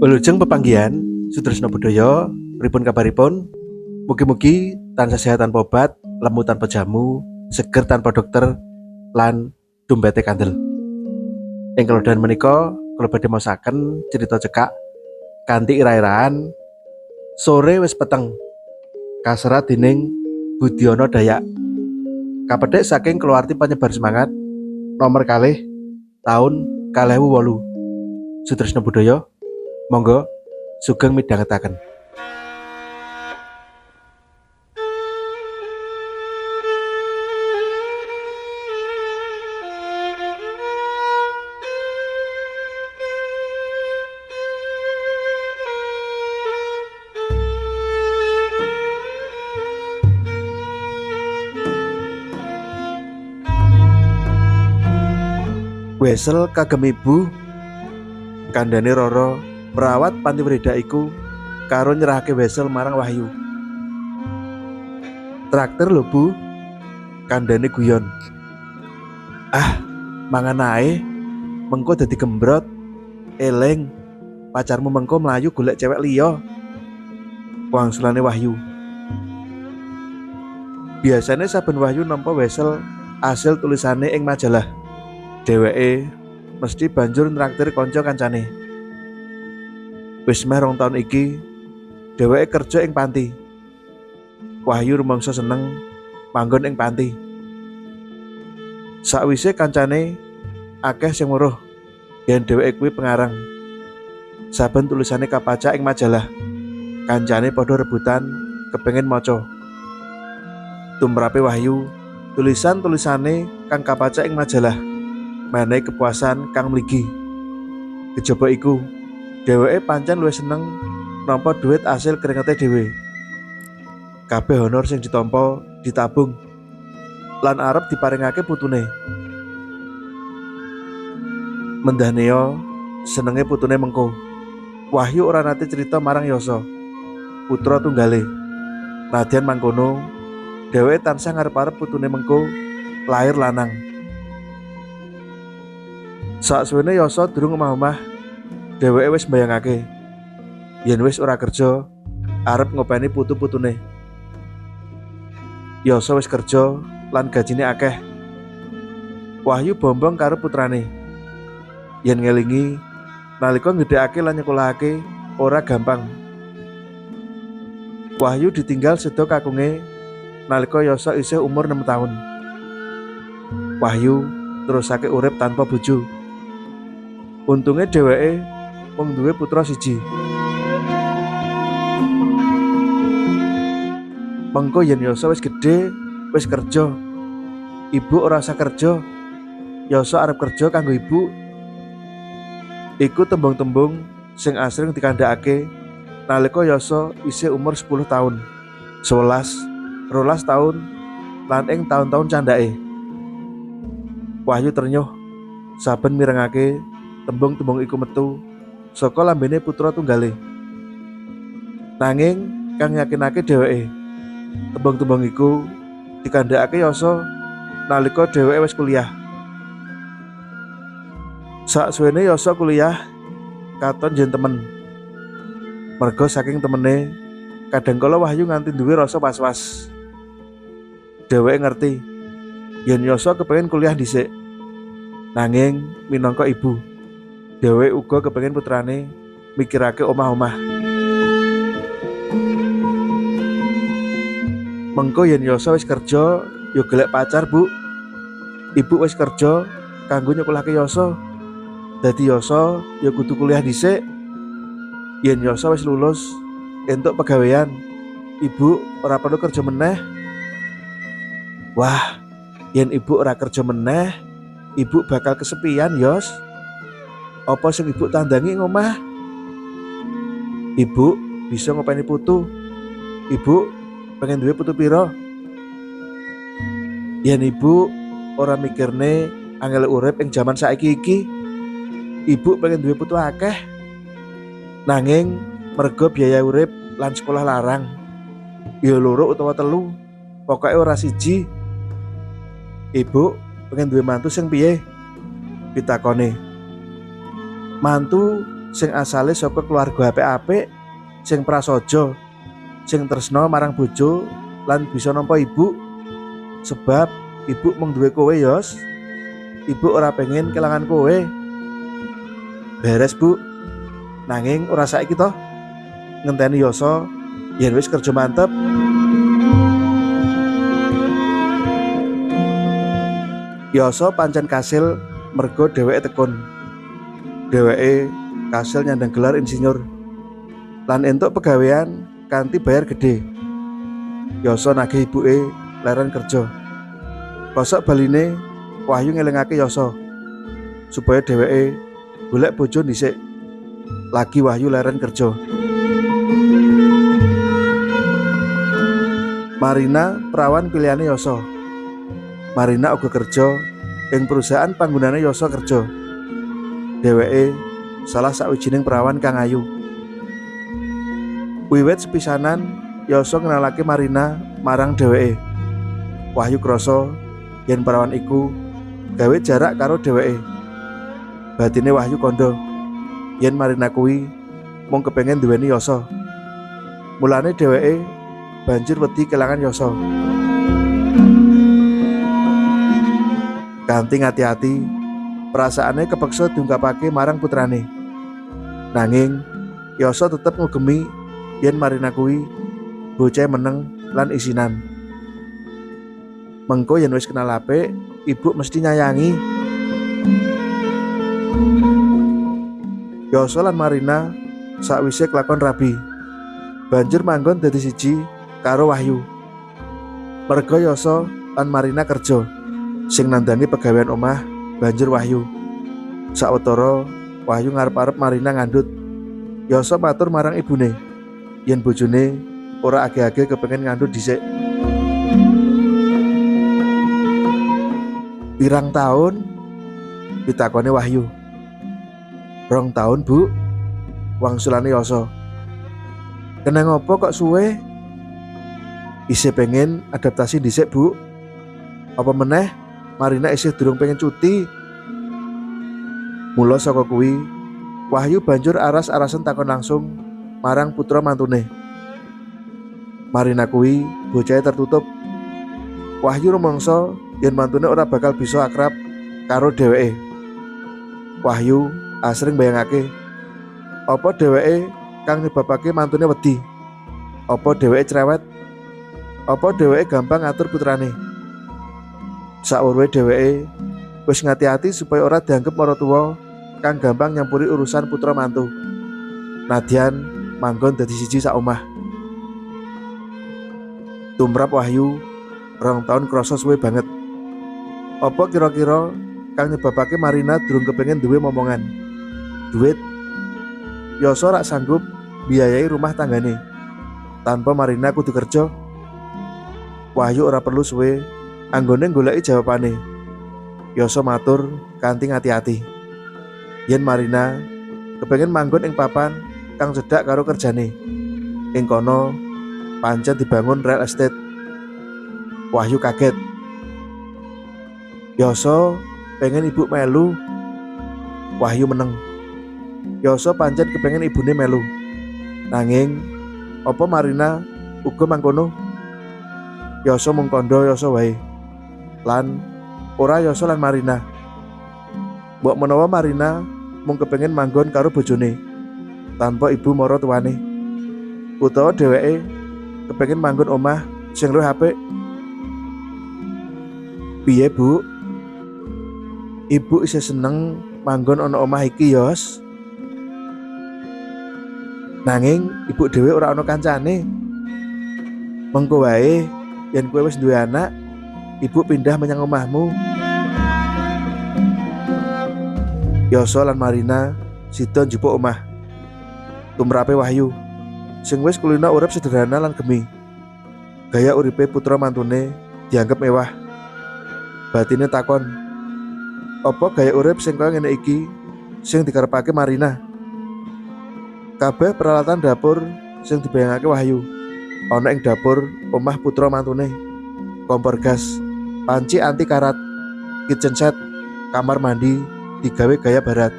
Wilujeng pepanggihan Sutresna Budaya, pripun kabaripun? Mugi-mugi tansah sehat tanpa obat, lemu tanpa jamu, seger tanpa dokter, lan dompete kandel. Ing kalodhan menika kula badhe maosaken cerita cekak kanthi ira-iraan Sore Wis Peteng, kaserat dening Budiono Dayak. Kapedhek saking Keluarti Penyebar Semangat nomor 2 tahun 2008. Sutresna Budaya, monggo sugeng midhangetaken. Wesel kagem ibu, kandhane Roro, perawat panti wreda iku karo nyerahake wesel marang Wahyu. Traktir lho Bu, kandhane guyon. Ah, mangan ae, mengko dadi gembrot. Eling, pacarmu mengko mlayu golek cewek liya. Wangsulane Wahyu. Biasane saben Wahyu nampa wesel asil tulisane ing majalah, dheweke mesti banjur nraktir kanca kancane. Wis meh 2 taun iki dheweke kerja ing panti. Wahyu rumangsa seneng manggon ing panti. Sakwise kancane akeh sing weruh yen dheweke kuwi pengarang. Saben tulisane kapacak ing majalah, kancane padha rebutan kepengin maca. Tumrape Wahyu, tulisan-tulisane kang kapacak ing majalah menehi kepuasan kang mligi. Kejaba iku, dheweke pancen luwih seneng nampa dhuwit asil keringete dhewe. Kabeh honor sing ditampa ditabung lan arep diparingake putune. Mendahneya senenge putune mengko. Wahyu ora nate crita marang Yasa, putra tunggale. Nadyan mangkono, dheweke tansah ngarep-arep putune mengko lair lanang. Saksuwene Yasa durung omah-omah, dheweke wis mbayangake yen wis ora kerja arep ngopeni putu-putune. Yasa wis kerja lan gajine akeh. Wahyu bombong karo putrane. Yen ngelingi nalika ngedhekake lan nyekolahake ora gampang. Wahyu ditinggal seda kakunge nalika Yasa isih umur 6 taun. Wahyu terusake urip tanpa bojo. Untunge dheweke mung duwe putra siji. Mengko yen Yasa wis gedhe, wis kerja, ibu ora usah kerja. Yasa arep kerja kanggo ibu. Iku tembung-tembung sing asring dikandhakake nalika Yasa isih umur 10 taun, 11, 12 taun lan ing taun-taun candhake. Wahyu trenyuh saben mirengake tembung-tembung iku metu saka lambene putra tunggale. Nanging kang yakinake dheweke, tembung-tembung iku dikandhakake Yasa nalika dheweke wis kuliah. Saksuwene Yasa kuliah katon yen temen. Merga saking temene, kadangkala Wahyu nganti duwe rasa was-was. Dheweke ngerti yen Yasa kepengin kuliah dhisik. Nanging minangka ibu, dheweke uga kepengin putrane mikirake omah-omah. Mengko yen Yasa wis kerja, ya golek pacar, Bu. Ibu wis kerja kanggo nyekolahake Yasa. Dadi Yasa ya kudu kuliah dhisik. Yen Yasa wis lulus, entuk pegawean, ibu ora perlu kerja meneh. Wah, yen ibu ora kerja meneh, ibu bakal kesepian, Yos. Apa sing ibu tandangi ing omah? Ibu bisa ngopeni putu. Ibu pengen duwe putu pira? Yen ibu ora mikirne angel urip ing jaman saiki iki, ibu pengen duwe putu akeh. Nanging merga biaya urip lan sekolah larang, ya loro utawa telu, pokoke ora siji. Ibu pengen duwe mantu sing piye? Pitakone. Mantu sing asale saka keluarga apik-apik, sing prasaja, sing tresna marang bojo lan bisa nampa ibu. Sebab ibu mung duwe kowe, Yos. Ibu ora pengen kelangan kowe. Beres, Bu. Nanging ora saiki toh. Ngenteni Yoso yen wis kerja mantep. Yoso pancen kasil mergo dheweke tekun. Dheweke kasil nyandang gelar insinyur lan entuk pegawean kanthi bayar gede. Yoso nagih ibuke leren kerja. Kosok baline Wahyu ngelingake Yoso supaya dheweke golek bojo dhisik. Lagi Wahyu leren kerja. Marina perawan pilihane Yoso. Marina uga kerja ing perusahaan panggonane Yoso kerja. Dheweke salah sawijining perawan kang ayu. Wiwit sepisanan Yoso ngenalake Marina marang dheweke. Wahyu krasa yen perawan iku gawe jarak karo dheweke. Batine Wahyu kandha yen Marina kuwi mung kepengin duweni Yoso. Mulane dheweke banjur wedi kelangan Yoso. Kanthi ngati-ati, perasaane kepeksa diungkapake marang putrane. Nanging Yoso tetep ngugemi yen Marina kuwi bocah meneng lan isinan. Mengko yen wis kenal apik, ibu mesti nyayangi. Yoso lan Marina sakwise kelakon rabi, banjur manggon dadi siji karo Wahyu. Merga Yoso lan Marina kerja, sing nandangi pegawean omah banjur Wahyu. Sawetara Wahyu ngarep-arep Marina ngandhut. Yoso matur marang ibune yen bojone ora age-age kepengin ngandhut dhisik. Pirang taun? Pitakone Wahyu. 2 tahun, Bu, wangsulane Yoso. Kena ngopo kok suwe? Isih pengen adaptasi dhisik, Bu. Apa meneh Marina isih durung pengen cuti. Mula saka kuwi, Wahyu banjur aras-arasen takon langsung marang putra mantune. Marina kuwi bocahe tertutup. Wahyu rumangsa yen mantune ora bakal bisa akrab karo dheweke. Wahyu asring bayangake apa dheweke kang nyebabake mantune wedi. Apa dheweke cerewet? Apa dheweke gampang ngatur putrane? Sakwurwe dheweke wis ngati-ati supaya ora dianggep maratuwa kang gampang nyampuri urusan putra mantu. Nadyan manggon dadi siji sak omah. Tumrap Wahyu, 2 tahun krasa suwe banget. Apa kira-kira kang nyebabake Marina durung kepengin duwe momongan? Duit. Yoso rak sanggup biayai rumah tanggane. Tanpa Marina kudu kerja. Wahyu ora perlu suwe anggone goleki jawabane. Yoso matur kanthi ngati-ati. Yen Marina kepengin manggon ing papan kang cedhak karo kerjane. Ing kono pancen dibangun real estate. Wahyu kaget. Yoso pengen ibu melu. Wahyu meneng. Yoso pancen kepengen ibune melu. Nanging apa Marina uga mangkono? Yoso mung kandha Yoso wae. Lan ora Yoso lan Marina. Mbok menawa Marina mung kepengin manggon karo bojone tanpa ibu mara tuane. Utawa dheweke kepengin manggon omah sing luwih apik. Piye, Bu? Ibu isih seneng manggon ana omah iki, Yos. Nanging ibu dhewe ora ana kancane. Mengko wae yen kowe wis duwe anak, ibu pindah menyang omahmu. Yoso lan Marina sida njupuk omah. Tumrape Wahyu sing wis kulina urip sederhana lan gemi. Gaya uripe putra mantune dianggep mewah. Batine takon, apa gaya urip sing kaya ngene iki sing dikarepake Marina? Kabeh peralatan dapur sing dibayangake Wahyu ana ing dapur omah putra mantune. Kompor gas, panci anti karat, kitchen set, kamar mandi digawe gaya barat.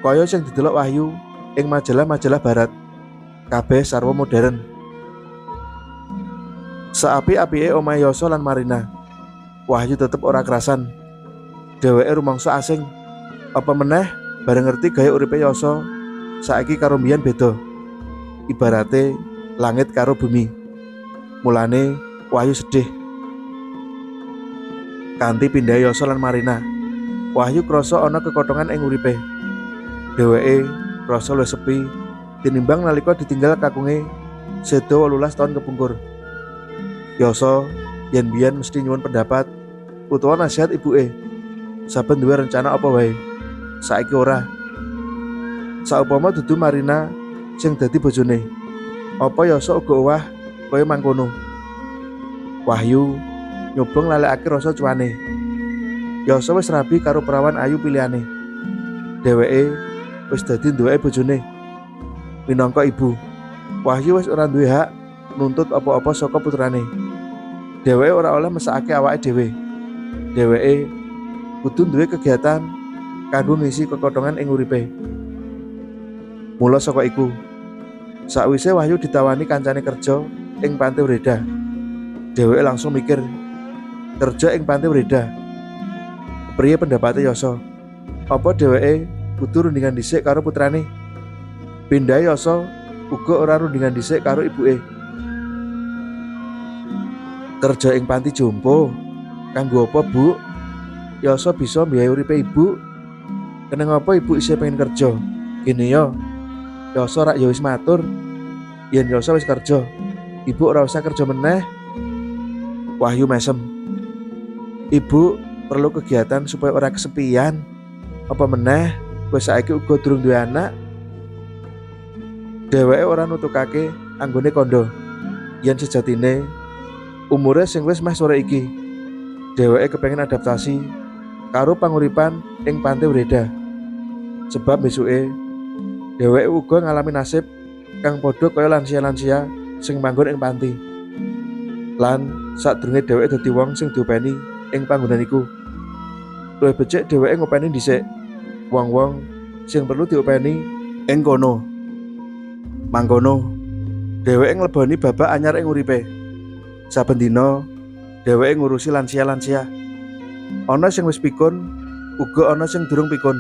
Kaya sing didelok Wahyu ing majalah-majalah barat, kabeh sarwa modern. Saapik-apike omahe Yasa lan Marina, Wahyu tetep ora kerasan. Dheweke rumangsa asing. Apa meneh bareng ngerti gaya uripe Yasa saiki karo mbiyen beda. Ibarate langit karo bumi. Mulane Wahyu sedih. Kanthi pindahe Yasa lan Marina, Wahyu krasa ana kekothongan ing uripe. Dheweke krasa luwih sepi tinimbang nalika ditinggal kakunge seda 18 taun kepungkur. Yasa yen biyen mesti nyuwun pendapat utawa nasihat ibuke saben duwe rencana apa wae. Saiki ora. Saupama dudu Marina sing dadi bojone, apa Yasa uga owah kaya mangkono? Wahyu nyoba nglalekake rasa cuane. Yasa wis rabi karo perawan ayu pilihane. Dheweke wis dadi nduweke bojone. Minangka ibu, Wahyu wis ora duwe hak nuntut apa-apa saka putrane. Dheweke ora oleh mesakake awake dhewe. Dheweke kudu duwe kegiatan kanggo ngisi kekothongan ing uripe. Mula saka iku, sakwise Wahyu ditawani kancane kerja ing panti wreda, dheweke langsung mikir kerja ing panti wreda. Kepriye pendapate Yasa? Apa dheweke kudu rundingan dhisik karo putrane? Pindahe Yasa uga ora rundingan dhisik karo ibuke. Kerja ing panti jompo kanggo apa, Bu? Yasa bisa mbiayai uripe ibu. Keneng apa ibu isih pengen kerja? Gini yo, Yasa rak ya wis matur yen Yasa wis kerja, ibu ora usah kerja meneh. Wahyu mesem. Ibu perlu kegiatan supaya ora kesepian. Apa meneh kowe saiki uga durung duwe anak. Dheweke ora nutukake anggone kandha yen sejatine umure sing wis meh sore iki, dheweke kepengin adaptasi karo panguripan ing panti wreda. Sebab besuke dheweke uga ngalami nasib kang padha kaya lansia-lansia sing manggon ing panti. Lan sadurunge dheweke dadi wong sing diopeni ing panggonan iku, luwih becik dheweke ngopeni dhisik wong-wong sing perlu diopeni ing kono. Mangkono, dheweke ngleboni babak anyar ing uripe. Saben dina dheweke ngurusi lansia-lansia. Ana sing wis pikun, uga ana sing durung pikun.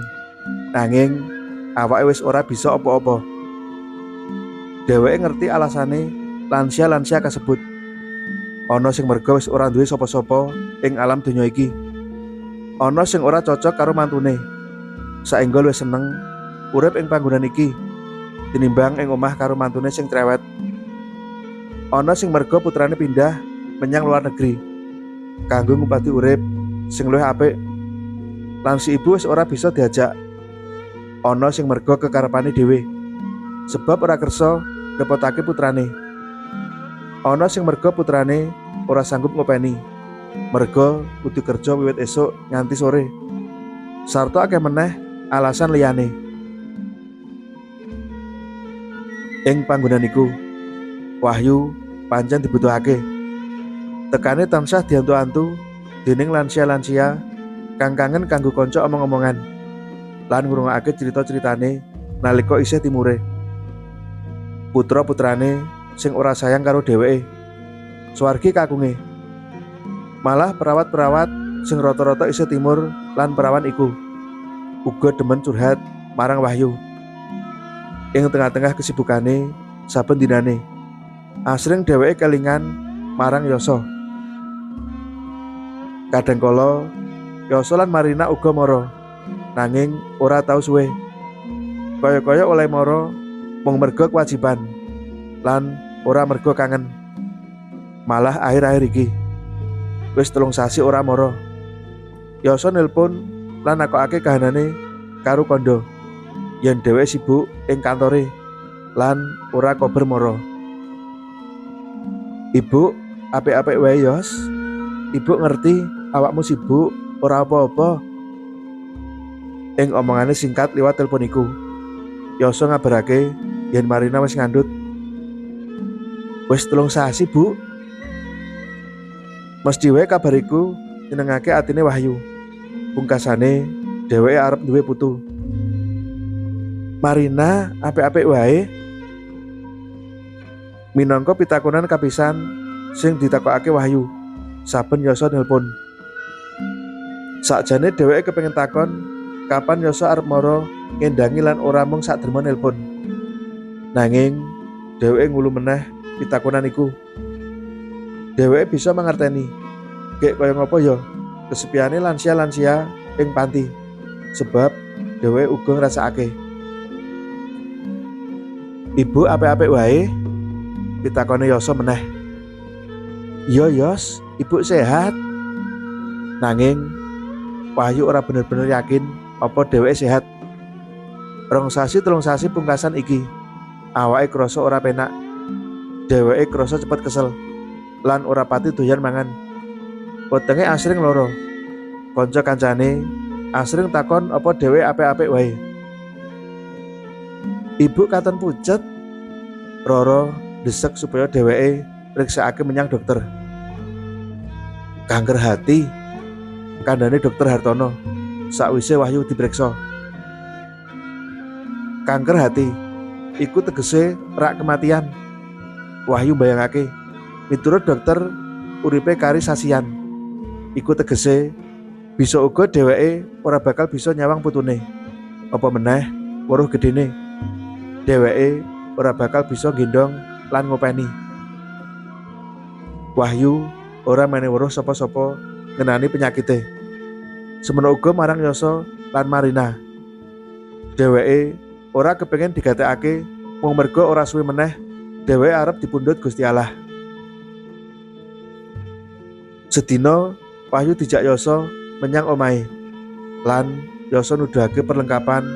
Nanging awake wis ora bisa apa-apa. Dheweke ngerti alasane lansia-lansia kasebut. Ana sing merga wis ora duwe sapa-sapa ing alam donya iki. Ana sing ora cocok karo mantune. Saengga luwih seneng urip ing panggonan iki tinimbang ing omah karo mantune sing cerewet. Ana sing merga putrane pindah menyang luar negeri kanggo ngupati urip sing luwih apik. Lan si ibu wis ora bisa diajak. Ana sing merga kekarepane dhewe, sebab ora kersa ngrepotake putrane. Ana sing merga putrane ora sanggup ngopeni, merga kudu kerja wiwit esuk nganti sore. Sarta akeh meneh alasan liyane. Ing panggonan iku, Wahyu pancen dibutuhake. Tekane tansah diantu-antu dening lansia-lansia kang kangen kanggo kanca omong-omongan lan ngrungokake crita-critane nalika isih timure. Putra-putrane sing ora sayang karo dheweke, swargi kakunge. Malah perawat-perawat sing rata-rata isih timur lan perawan iku uga demen curhat marang Wahyu. Ing tengah-tengah kesibukane saben dinane, asring dheweke kelingan marang Yasa. Kadang kala Yasa lan Marina uga mara, nanging ora tau suwe. Kaya-kaya oleh mara mung merga kewajiban lan ora merga kangen. Malah akhir-akhir iki wis 3 sasi ora mara. Yasa nelpon lan nakokake kahanane karo kandha yen dheweke sibuk ing kantore lan ora kober mara. Ibu apik-apik wae, Yos. Ibu ngerti awakmu sibuk, ora apa-apa. Ing omongane singkat liwat telepon iku, Yasa ngabarake yen Marina wis ngandhut. Wis 3 sasi, Bu. Mesti wae kabar iku nyenengake atine Wahyu. Pungkasane dheweke arep duwe putu. Marina apik-apik wae. Minangka pitakonan kapisan sing ditakokake Wahyu saben Yoso nelpon. Sakjane dheweke kepengin takon kapan Yoso arep mara ngendangi lan ora mung sakderma nelpon. Nanging dheweke ngulu meneh pitakonan iku. Dheweke bisa mangerteni gek kaya ngapa ya kesepiane lansia-lansia ing panti, sebab dheweke uga ngrasakake. Ibu apik-apik wae? Pitakone Yoso meneh. Iya Yos, ibu sehat. Nanging Wahyu ora bener-bener yakin apa dheweke sehat. 2 sasi 3 sasi pungkasan iki, awake krasa ora penak. Dheweke krasa cepet kesel lan ora pati doyan mangan. Wetenge asring lara. Kanca kancane asring takon apa dheweke apik-apik wae. Ibu katon pucet. Roro desek supaya dheweke riksakake menyang dokter. Kanker hati, kandhane dokter Hartono sakwise Wahyu diperiksa. Kanker hati iku tegese rak kematian. Wahyu mbayangake miturut dokter uripe kari sasian. Iku tegese bisa uga dheweke ora bakal bisa nyawang putune. Apa meneh weruh gedene. Dheweke ora bakal bisa gendong lan ngopeni. Wahyu ora mene weruh sapa-sapa ngenani penyakite. Semono uga marang Yoso lan Marina. Dheweke ora kepengin digatekake mung merga ora suwe meneh dheweke arep dipundhut Gusti Allah. Sedina Wahyu dijak Yoso menyang omahe. Lan Yoso nuduhake perlengkapan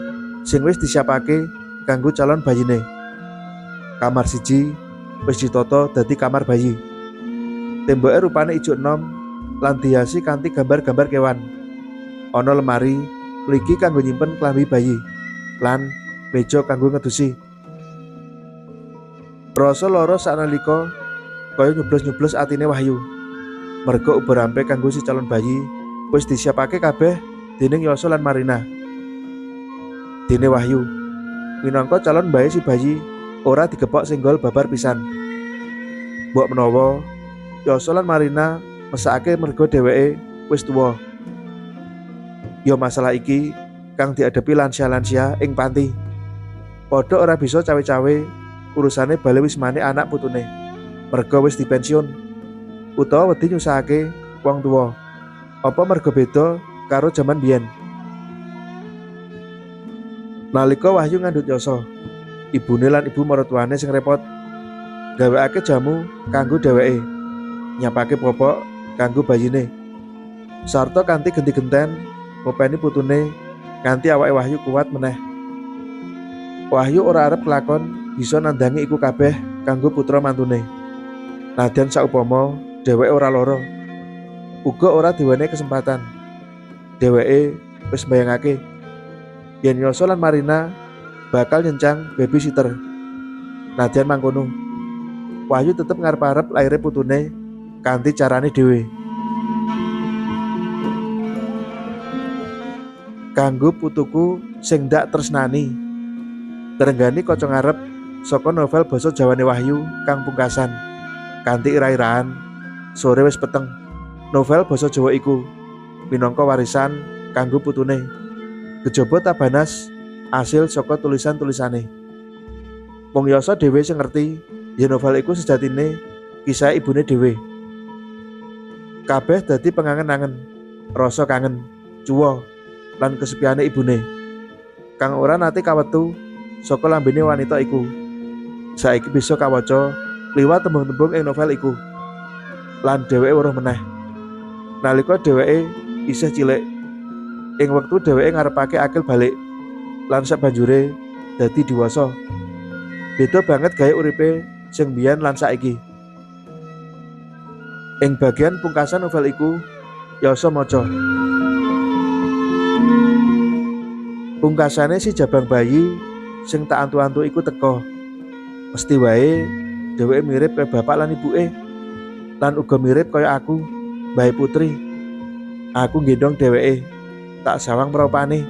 sing wis disiapake kanggo calon bayine. Kamar siji wis ditata dadi kamar bayi. Temboke rupane ijo enom lan dihiasi kanthi gambar-gambar kewan. Ana lemari mligi kanggo nyimpen klambi bayi lan meja kanggo ngedusi. Rasa lara sanalika kaya nyubles-nyubles atine Wahyu. Merga uber rampe kanggo si calon bayi wis disiapake kabeh dening Yoso lan Marina. Dene Wahyu minangka calon bayi si bayi ora digepok senggol babar pisan. Mbok menawa Yoso lan Marina mesakake merga dheweke wis tuwa. Ya masalah iki kang diadepi lansia-lansia ing panti. Padha ora bisa cawe-cawe urusane bali wismane anak putune. Merga wis dipensiun utawa wedi nyusahake wong tuwa. Apa merga beda karo jaman biyen? Nalika Wahyu ngandhut Yoso, ibune lan ibu maratuwane sing repot gawekake jamu kanggo dheweke, nyapake popok kanggo bayine, sarta kanthi genti-genten ngopeni putune nganti awake Wahyu kuat meneh. Wahyu ora arep kelakon bisa nandangi iku kabeh kanggo putra mantune. Nadyan saupama dheweke ora lara, uga ora diwenehi kesempatan. Dheweke wis mbayangake yen Yoso lan Marina bakal nyencang babysitter. Nadyan mangkono, Wahyu tetep ngarep-arep laire putune kanthi carane dhewe. Kanggo putuku sing ndak tresnani, terenggani kaca ngarep saka novel basa Jawane Wahyu kang pungkasan. Kanthi ira-iraan, sore wis peteng. Novel basa Jawa iku minangka warisan kanggo putune. Kejaba tabanas asil saka tulisan-tulisane. Mung Yoso dhewe sing ngerti yen novel iku sejatine kisah ibune dhewe. Kabeh dadi pengangen-angen, rasa kangen, cuwa, lan kesepiane ibune kang ora nate kawetu saka lambene wanita iku. Saiki bisa kawaca liwat tembung-tembung ing novel iku. Lan dheweke weruh meneh nalika dheweke isih cilik, ing wektu dheweke ngarepake akil balik lan sabanjure dadi diwasa. Beda banget gawe uripe sing biyen lan saiki. Ing bagian pungkasan novel iku, Yoso maca. Pungkasane si jabang bayi sing tak antu-antu iku teko. Mesti wae dheweke mirip kaya bapak lan ibuke, lan uga mirip kaya aku, Mbah Putri. Aku nggendong dheweke, tak sawang mropane,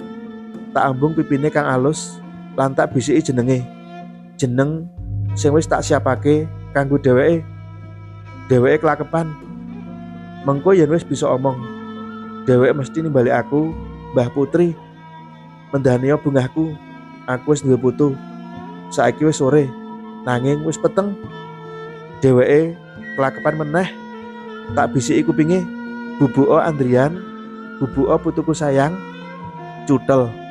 tak ambung pipine kang alus, Lan tak bisiki jenenge. Jeneng sing wis tak siapake kanggo dheweke. Dheweke kelakepan. Mengko yen wis bisa omong, dheweke mesti nimbali aku, "Mbah Putri, mendhanio bungahku, aku wis duwe putu." Saiki wis sore, nanging wis peteng. Dheweke kelakepan meneh. Tak bisiki kupinge, "Bubuko Andrian, bubuko putuku sayang." Cutel.